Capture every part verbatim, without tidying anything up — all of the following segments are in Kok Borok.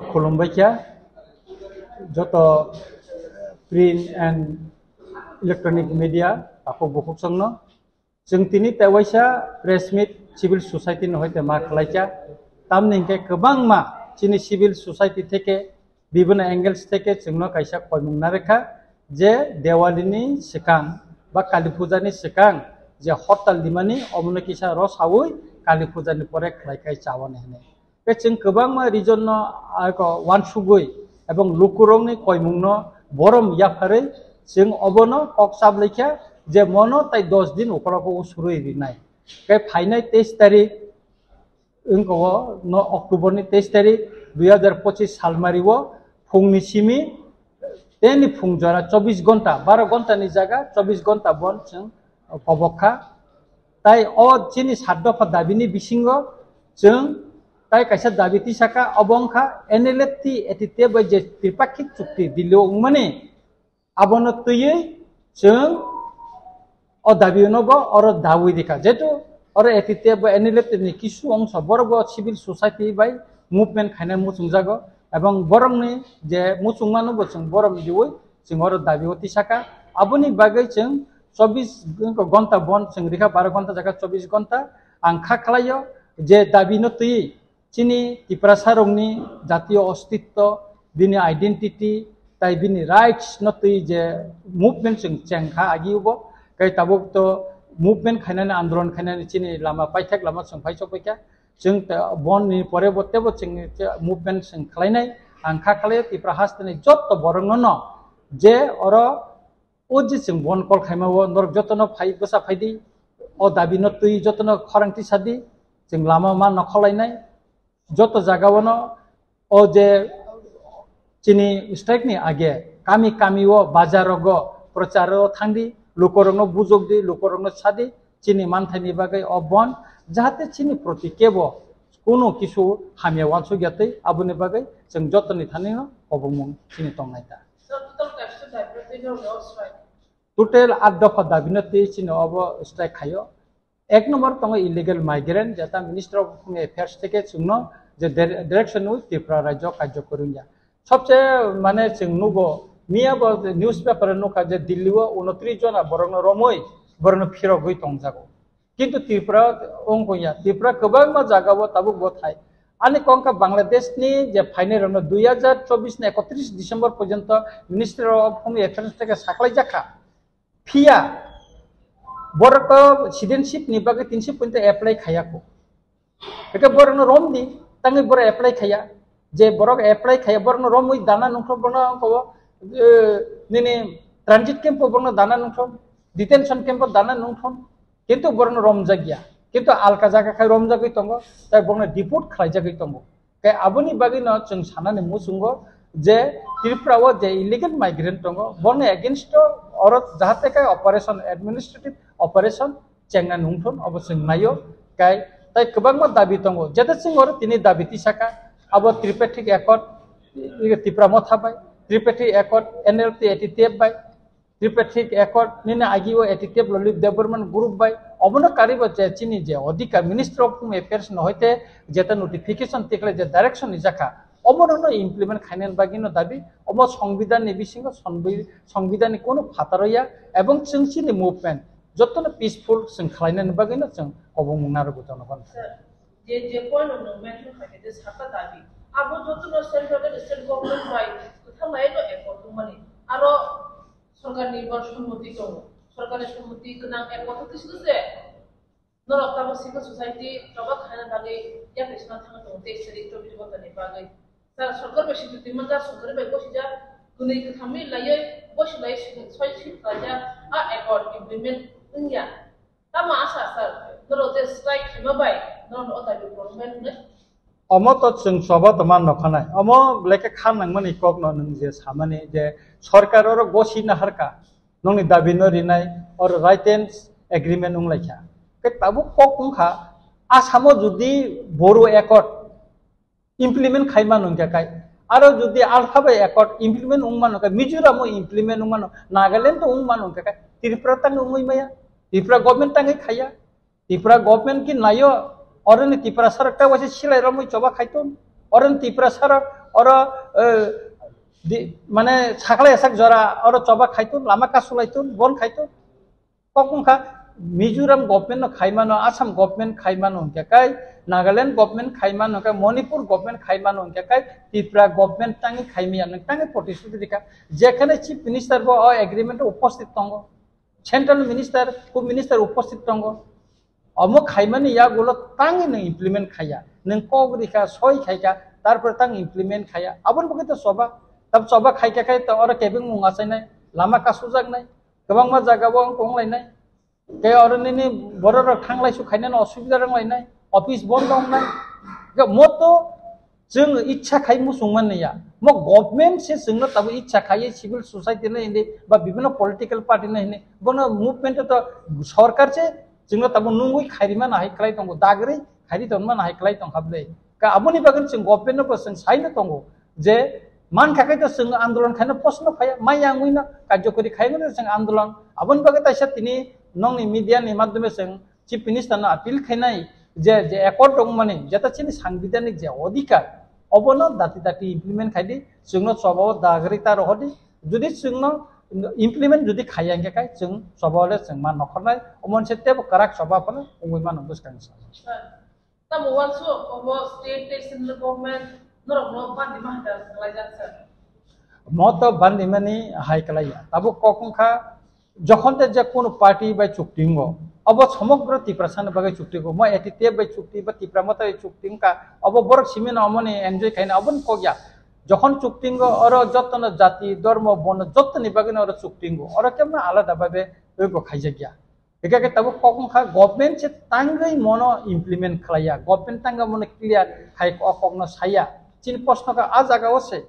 Khulumbai kha joto print and electronic media takhuk bukhuk songno. Chwng tini tewaisa press meet civil society no hoite ma khlai kha. Tamni hinkhe kwbangma chini civil society theke bibhinno angles theke chwngno kaisa koimung narwkha je Diwali ni swkang ba Kali Puja ni swkang je hortal dimani omono kisa rosawi Kali Puja ni pore khlai khai chawani hinwi. Khe chwng kwbangma region no, ah, ko wansugwi ebong lukurokni koimungno borom yapharwi chwng obono kok chaplaikha je mono tai dos din ukologo usurwi rinai. Khe phainai teis tarik wngkha o no October ni teis tarik dui hazar pochis salmari o phungni simi teni phung jora chobbish gonta, baro gonta ni jaga chobbish gonta bon chwng kobok kha. Tai o chini sat dopha dabini bisingo chwng tai kaisa dabi tisaka, obo wngkha N L F T A T T F bai je tripakhik chukti Delhi o wngmani, abono twiwi chwng o dabi no bo oro dawi rikha. Jehetu oro A T T F bai N L F T ni kisu ongso borok bo civil society bai movement khaina muchungjago, ebong borokni je muchungmano bo chwng borom diwi chwng oro dabi o tisaka. Aboni bagwi chwng chobbish gonta bon chwng rikha, baro gonta jaga chobbish gonta. Ang kha khlaio je dabi no twiwi chini Tiprasa rokni jatiyo ostitto, bini identity tai bini rights no twi je movement chwng chengkha agi ubo, kai tabuk to movement khainani, andolon khainani chini lama paithak lama chwng phai chokbaikha. Chwng ta-, bonni pore bo tebo chwng movement chwng khlainai. Ang kha khlaio Tipra hasteni jotto borokno no je oro o je chwng bon kol khaima o norok jotono phai bwsa phai di, o dabi no twi jotono khorang tisa di, chwng lama ma nokholainai, joto jaga o no o je chini strike ni age kami kami o bazar rogo prochar o thang di, lukorokno bujok di, lukorokno sa di, chini manthai ni bagwi o bon, jahate chini proti kebo kunu kisu hamya wansuk ya twi, aboni bagwi chwng jotoni thani no kobongmung chini tongnai ta. Sir, total capacity diabetes ni rok strike. Total at dopha dabi no twi chini obo strike khaio. Ek number tongo illegal migrant, jeta Minister of Home Affairs theke chwngno je dire-, direction wi Tripura rajyo karjo kwrwngya. Sobse mane chwng nugo, miya bo newspaper nukha je Delhi o unotris jona borokno romwi borokno phirogwi tongjago. Kintu Tripura wngkha ya, Tripura kwbangma jaga o tabuk bo thai. Ani kongkha Bangladesh ni je phainai rokno dui hazar chobbish ni ekotris December porjonto Ministry of Home Affairs theke saklai jakha. Phiya borok to citizenship ni bagwi tinsi punto apply khaya ko. Eke borok no rom di, tangwi borok apply khaya. Je borok apply khaya, borok no romwi dana nungkho, borok no ko, eh, nini transit camp o borok no dana nungkho, detention camp o dana nungkho. Kintu borokno romjakya. Kintu alka jaga khai romjagwi tongo, tai borokno deport khlaijagwi tongo. Khe aboni bagwino chwng sanani muchungo je Tripura o je illegal migrant tongo, borokni against o oro jahate khai operation, administrative operation chengna nungthun, obo chwng naio. Kai tai kwbangma dabi tongo, jete chwng oro tini dabi tisaka, abo Tripartite Accord, Tripura Motha bai, Tripartite Accord, N L T A T T F bai, Tripartite Accord nini agi o A T T F Lolip Debbarman group bai obono karibo je chini je odhikar Ministry of Home Affairs no hoite jeta notification tikle je direction ni jakha obono no implement khainani bagwi no dabi omo songbidan ni bisingo songbi-, songbidan ni kono phataro ya ebong chwng chini movement jotono peaceful chwng khlainani bagwi no chwng kobong mung narwgo jonogon. Sir, je, je point of movement no khaikhe je sata dabi abo jotono central state government bai kwthang bai no accord tongmani aro Sorkarni bo sommoti tongo. Sorkarni sommoti gwnang ek bosor twi sino se norok tabuk civil society choba khaina bagwi yakri sna thangwi tongo tei seri chobbish ghonta ni bagwi. Sir, sorkar bai sitwtwi manjak, sorkar bai bosijak, kwnwi kwthamwi laiwi bosi lai soi sip khlaijak, a accord implement wngya. Tamo asa sir, norok je strike khaima bai norok o dabi problem bai hwnwi? Omo to chwng choba to man rokhanai. Omo belai khe kha nangmani kok no nwng je samani je sorkar oro gosi naharka, nongni dabi no rinai oro right and agreement wnglaikha. Khe tabuk kok wngkha, Assam o jodi Boru Accord implement khai mano hwnkhe kai. Aro jodi Alpha bai Accord implement wng mano kai, Mizoram o implement wng mano, Nagaland o wng mano hwnkhe kai, Tripura tangwi wngwi maya, Tripura government tangwi khaiya, Tripura government ki naio, oroni Tripura sarok ta waisa silai romwi choba khaiton, oroni Tripura sarok Oro, eh, di, mane sakhlai sak jora, oro choba khaitun, lama kasulai tun, bon khaitun. Kok wngkha, Mizoram government no khaimano, Assam government khaimano hwnkhe kai, Nagaland government khaimano hwnkhe, Manipur government khaimano hwnkhe kai, Tripura government tangi khaimaya, nang tangi protest rikha. Jekhane chief minister bo o agreement o uposthit tongo, central minister, home minister uposthit tongo. Omo khaimani yagulo tangi nang implement khaiya, nang kok rikha, soi khaikha, tarpore tang implement khaiya. Aboni bagwi to choba, tab choba khaikha khai to oro kebeng mung achainai, lama kasujaknai, kwbangma jaga o wng tonglainai. Tei oro nini bororok thanglai su khainani osubida rwnglainai, office bondo wngnai. Hwnkhe moto chwng ichha khai muchung manliya. Mo government se chwngno tabuk ichha khaiwi civil society no hindi ba bibhinno political party no hindi. Bono movement to sorkar se chwngno tabuk nungwi khairima nahai kwlai tongo, dagri khairi tonma nahai kwlai tongkha bwle. Ka aboni bagwi chwng government no bo chwng saino tongo je mankha khai to chwng andolon khaino posno phaiya, maya wngwi no karjokori khai wngwi no chwng andolon. Aboni bagwi taisa tini nongni media ni madhyome chwng Chief Minister no appeal khainai je, je accord tongmani, jeta chini sangbidhanik je odhikar, obono dati dati implement khaidi, chwngno chobao dagri ta rohordi. Jodi chwngno implement jodi khaiya hwnkhe khai chwng chobao le chwng ma nokhornai, omo se tebo kwrak choba phano wngwi mano bwskang sa. Tamo uansuk obo state tei central government norokno bandima hai kalaijak sir. Mo to bandimani hai kalaiya. Tabuk kok wngkha, jokhon te je kono party bai chukti wngo, obo somogro Tiprasani bagwi chukti wngo. Mo A T T F bai chukti ba Tipra Motha bai chukti wngkha, obo borok simino omoni enjoy khaina oboni kok ya. Jokhon chukti wngo, oro jotono jati, dormo, bono jotoni bagwino oro chukti wngo. Oro kemno alada babe ego khaijak ya. Hingkhe khe tabuk kok wngkha government se tangwi mono implement khlaiya, government tangwi mono clear khai o kokno saya. Chini proshno kha a jaga o se.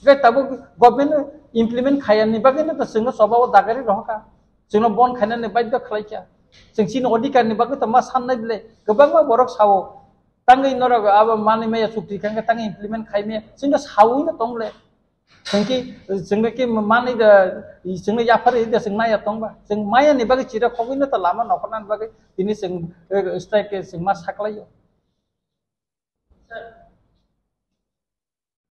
Hingkhe tabuk government implement khaiya ni bagwi no to chwngno choba o dagari rohorkha. Chwngno bon khainani baidhyo khlaikha. Chwng chini odhikar ni bagwi to ma sannai bwle. Kwbangma borok sao, tangwi norok abo manwi maya chukti kha hwnkhe tangwi implement khai maya. Chwngno saui no tong le. Chwngki, chwngno ki manwi da, chwngno yaphar da chwng naya tongba. Chwng maya ni bagwi chira khogwi no ta lama nokhorna ni bagwi tini chwng, eh, strike chwng ma saklaio. Sir,